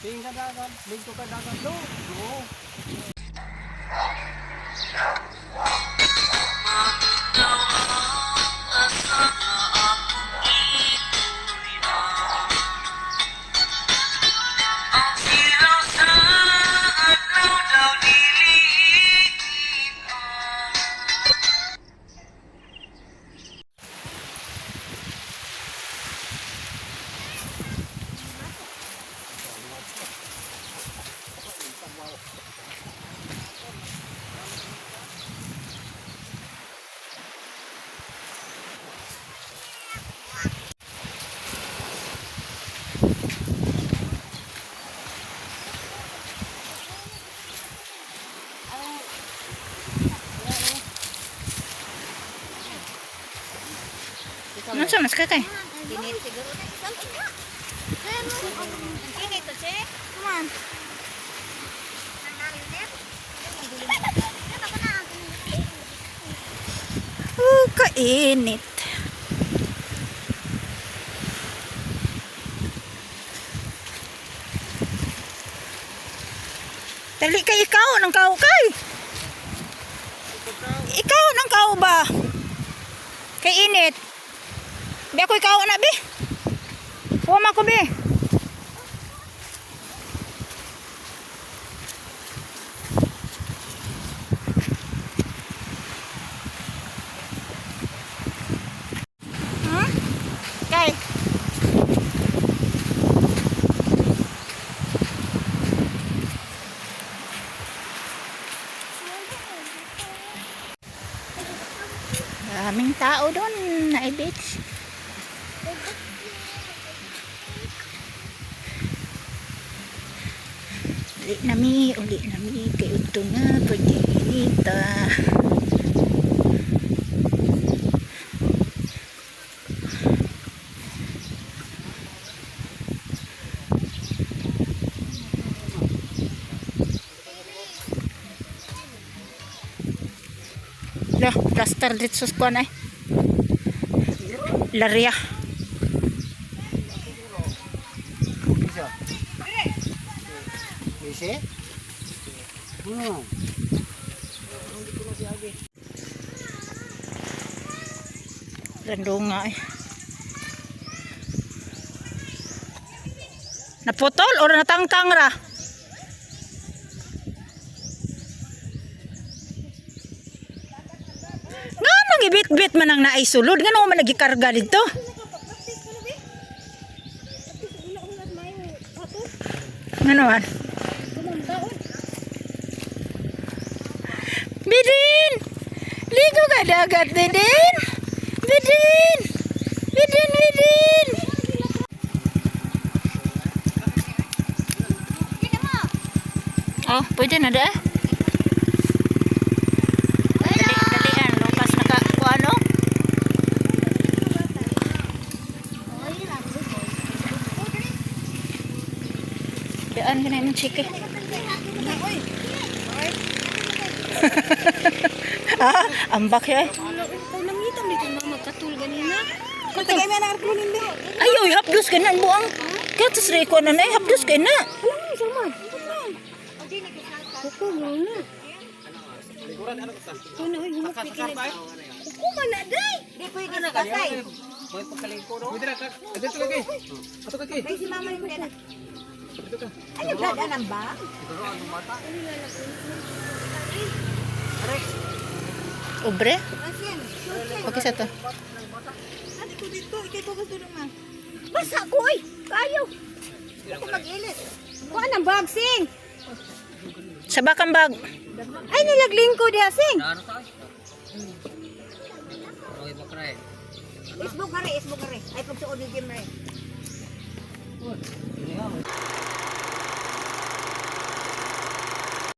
Tingin ka dagat, dito ka dagat do. Oo. Ano sa mas kakay? Init siguro na isang ina. Init to, che. Come on. Oh, kainit. Dali kay ikaw ng kao kay. Ikaw ng kao ba? Kay init. Bi ako ikaw na bi. Huwag ko bi. Hmm? Kay. Daming tao doon na beach. Uli na mi, kay udto na, pwede inita. Lah, plaster dito sa kuan ay. Larya. Isa. Ise? Rando nga eh. Naputol or natangtang ra? Nga nang ibit-bit man ang naay sulod, nga nang man nagikarga dito. Nga naman. Bidin! Ligo ka dagat, Bidin! Bidin! Bidin, Bidin! Oh, pwede na da. Dali, dalian. Lupas na ka, kung ano? Daan ka na yung chike. Ah, ambak ya. Nangitam dito mga magkatul ganina. Tagay na ang Ay, oy, hapdos ka na ang buang. Kaya tas ko na na, eh, hapdos ka na. Alam mo, sama. Kuko mo na. Kuko na, uy, humok Kuko man na, day! Di pwede na kasay. May pagkalingko no? Pwede na ka. Dito ka kay. Ato ka kay. Ay, si mama yung dala. Ay, nagdadaanan ba? Obre? Okay sa to. Basa ko, oy! Kayo! Ako mag-ilis. Kuha ng bag, sing! Sa bakang bag. Ay, nilagling ko diha, sing! Ano ta? Okay ba kray? Isbog nga rin, isbog nga rin. Ay, pagsuod ni Jim rin. Ini ha.